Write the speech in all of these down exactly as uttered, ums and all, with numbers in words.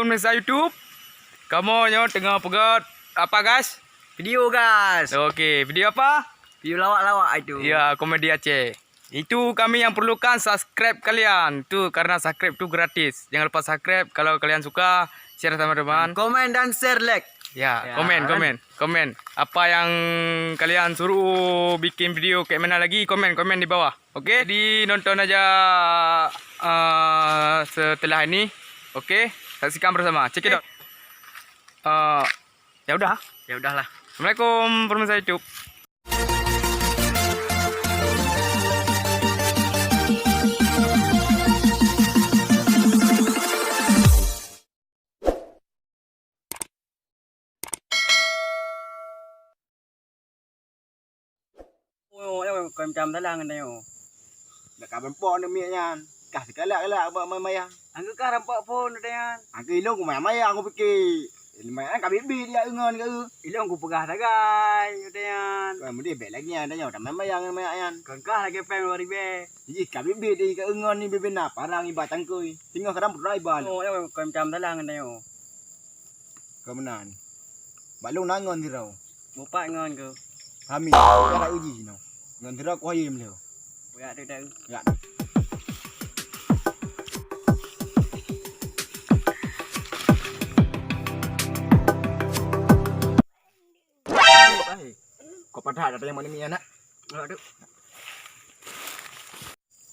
Pemirsa YouTube, kamoe nyoe teungoh peugöt apa, guys? Video, guys. Oke, video apa? Video lawak-lawak itu. Ya, komedi Aceh. Itu kami yang perlukan subscribe kalian. Tu karena subscribe tu gratis. Jangan lupa subscribe kalau kalian suka, share sama teman. Komen dan share, like. Ya, ya, komen, kan? Komen, komen. Apa yang kalian suruh bikin video kayak mana lagi, komen, komen di bawah. Oke, jadi nonton aja, eh, setelah ini. Oke, saksikan bersama. Check it out. Eh, ya udah. Ya udahlah. Assalamualaikum pemirsa YouTube. Oh, eh, kau macam dalang nyoe. Dak ka beumpok aneuk miet nyan. Kah sikalak-kalak bak mayang-mayang. Angkeu kah rampok phon nyan. Angkeu ilong ku mayang-mayang ku pike. Mayang ka biet-biet jak ngon ka. Ilong ku peugah sagai nyan. Kau meude bek lagi nyan, tanyoe dak mayang-mayang ngon mayang nyan. Kon kah lagèe pèng dua ribèe. Jih ka biet-biet di ka ngon ni bibina parang iba cangkui. Singoh kadang peurai ban. Oh, eh, kau macam dalang nyoe. Keu meunan. Bak lôn na ngon sidroe. Mupat ngon keu. Hami, ka uji jinoe. Ngon sidroe kuhayeue meulheueh. Buyak tu dah. Ya. Kau padah ada yang mana ni anak? Aduh.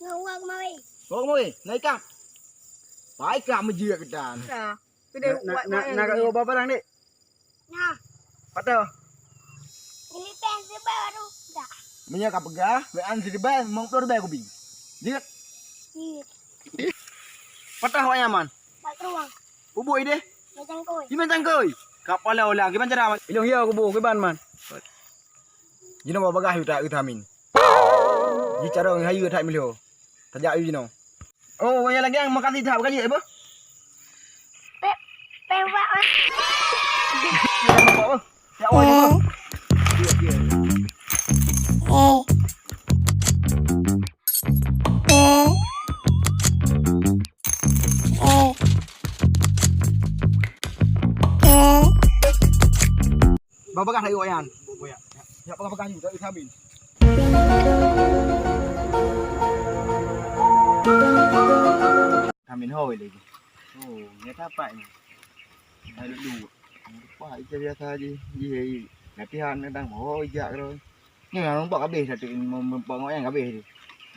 Ngon uak kemari. Oh, kemari. Naik kah? Baik kah mejek kita. Ya. Sudah na, uak na, kemari. Nak kat rumah barang, Dik? Nah. Patah. Ini teh sebab baru dah. Minyak apa gah? Wean seribai, lima puluh ribai kubi. Jek. Iya. Patah wayang man. Tak keruang. Bubuk ide? Macam koi. Gimana cangkoi? Kapala ulang, gimana cara man? Ilong hiya kubu, gimana man? Jinoe bagah yu tak utamin. Ji cara hayu tak milho. Tajak yu jinoe. Oh, yang lagi yang makan tidak bukan je apa? Pe, pe, wak, wak. Ya Allah, ya Allah. Babagah lagi wayang. Ya, ya, ya, bagah-bagah ni, tak habis. Amin hoi lagi. Oh, ni apa ni? Ada dua. Wah, itu biasa aja. Ji, latihan datang. Oh, ijak terus. Ni yang nampak habis satu, nampak yang habis tu.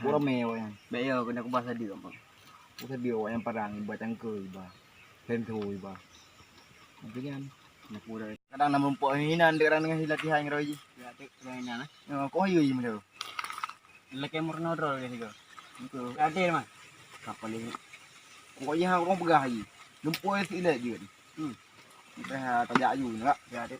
Buat ramai orang. Baik ya, kena kubah tadi nampak. Kubah tadi orang yang parang, buat cangkul, bah. Tentu, bah. Macam ni. Kadang nak merumpok hinan dek orang dengan latihan ngeroy ji. Ya, dek orang hinan, eh. Ya, kau hayu ji macam tu. Lelaki murna drol ke situ. Betul. Adil mah. Kapal ni. Kau yang orang pegang ji. Lumpur si ilat je. Hmm. Dah tajak aju ni, Kak. Ya, dek.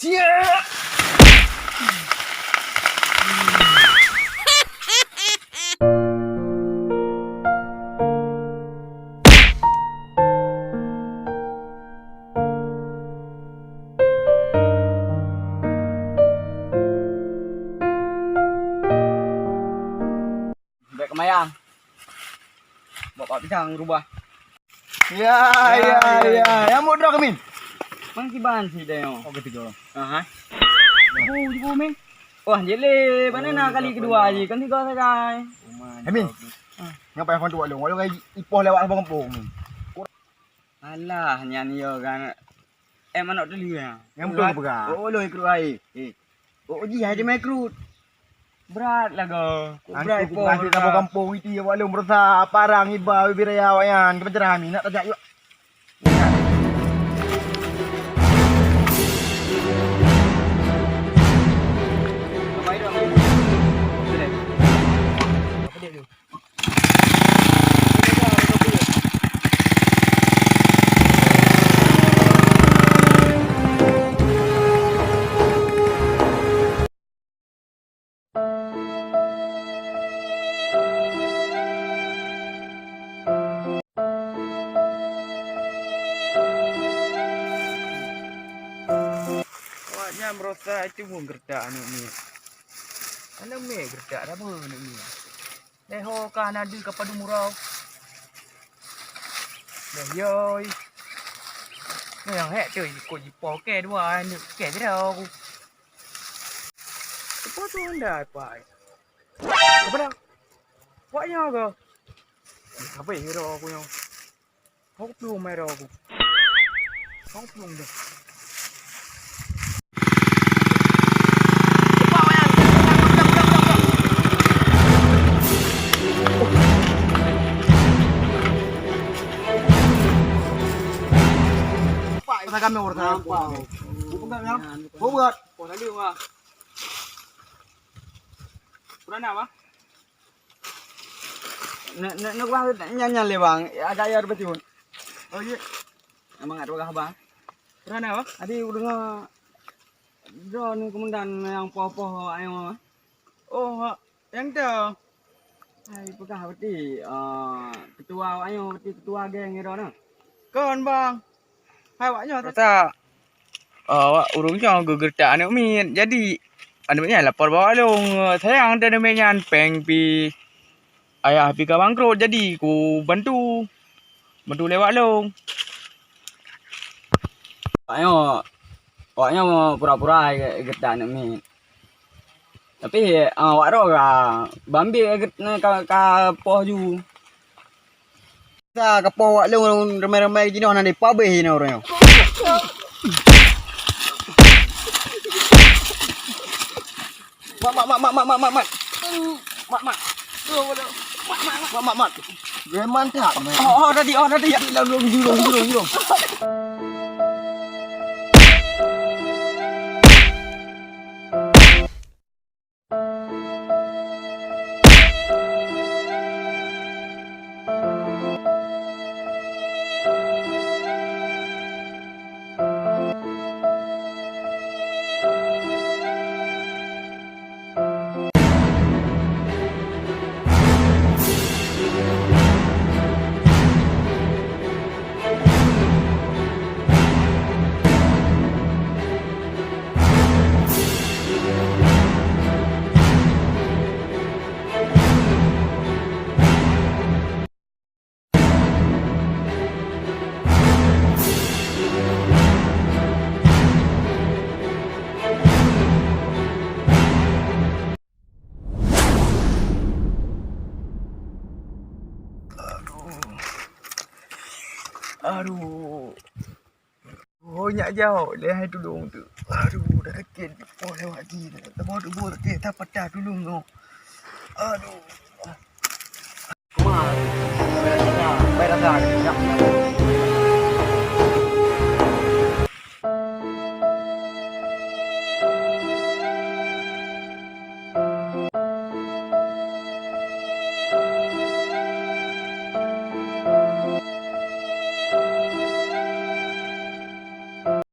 Siap! Bèk keumayang. Bapak pisang rubah. Ya, ya, ya. Yang mau drop, Min? Mang kiban si Dayo. Oh, ketiga. Aha. Jibu, jibu, Min. Wah, jele. Mana nak kali kedua je? Kan tiga sagai. Amin. Ngapai phôn tu, Wak Long? Wak Long ipoh lewat abang kampung ni. Alah, nyan yo kan. Eh, manok tu liang. Yang betul peugah. Oh, lo ikut ai. Eh. Oh, ji hai jemai krut. Berat lagoe. Berat po. Kampung itu ya, Wak Long, berusaha parang iba bibir raya awak nyan. Kepencerahan ni nak tajak yuk. Meurasa itu pun geuretak aneuk miet. Aneuk miet geuretak dah beuh aneuk miet. Lé ho ka hana deuh ka padum uroe. Lé yoi. Nyoe nyang hék tu ikot jipoh kèe dua aneuk kèe sidroe ku. Sipa tu Honda pai? Apa dah? Wak nyoe ke? Sabe iro aku nyoe. Hok plueng mai ro aku. Hok plueng deh. Nampak. Bukan, bukan. Bukan, bukan. Bukan, bukan. Bukan, bukan. Kurang apa? Neuk, neuk, neuk, bang, nyan, nyan lé, bang. Agak ya, beutôi. Oh, iya. Emang ada peugah, bang. Pernah, bang? Tadi udah dengar. Droeneuh komandan nyang poh-poh awak nyoe. Oh, ha, nyang tu. Hai, peugah berarti, ah, ketua awak nyoe, berarti ketua geng nyoe droeneuh. Kon, bang. Hai, awak nyoe. Rasa, ah, awak ureueng nyoe geugeutak aneuk miet. Jadi, aneuk miet nyan lapor bak awak lôn. Sayang teuh aneuk miet nyan, péng pih ayah pih ka bangkrot. Jadi, kubantu. Bantu lé awak lôn. Awak nyoe, awak nyoe pura-pura geutak aneuk miet. Tapi, ah, awak droe ka bambiek gét-, ka, ka poh ju. Sa ka poh awak lôn ramé-ramé jinoe hana dipabéh jinoe ureueng nyoe. Mat, mat, mat, mat, mat, mat, mat, mat. Mat, mat, mat. Mat, mat, mat. Preman that, man. Oh, oh, tadi, oh, tadi, ya. Lom, lom, jurong, jurong, jurong. Aduh. Aduh. Oh, nyak jaweueb lé hai tulông tu. Aduh, dah sakét. Oh, lewat ji. Tak mau tubuh sakét, tak patah tulông tu. Aduh. Kuma. Bayar rasa. Bayar rasa.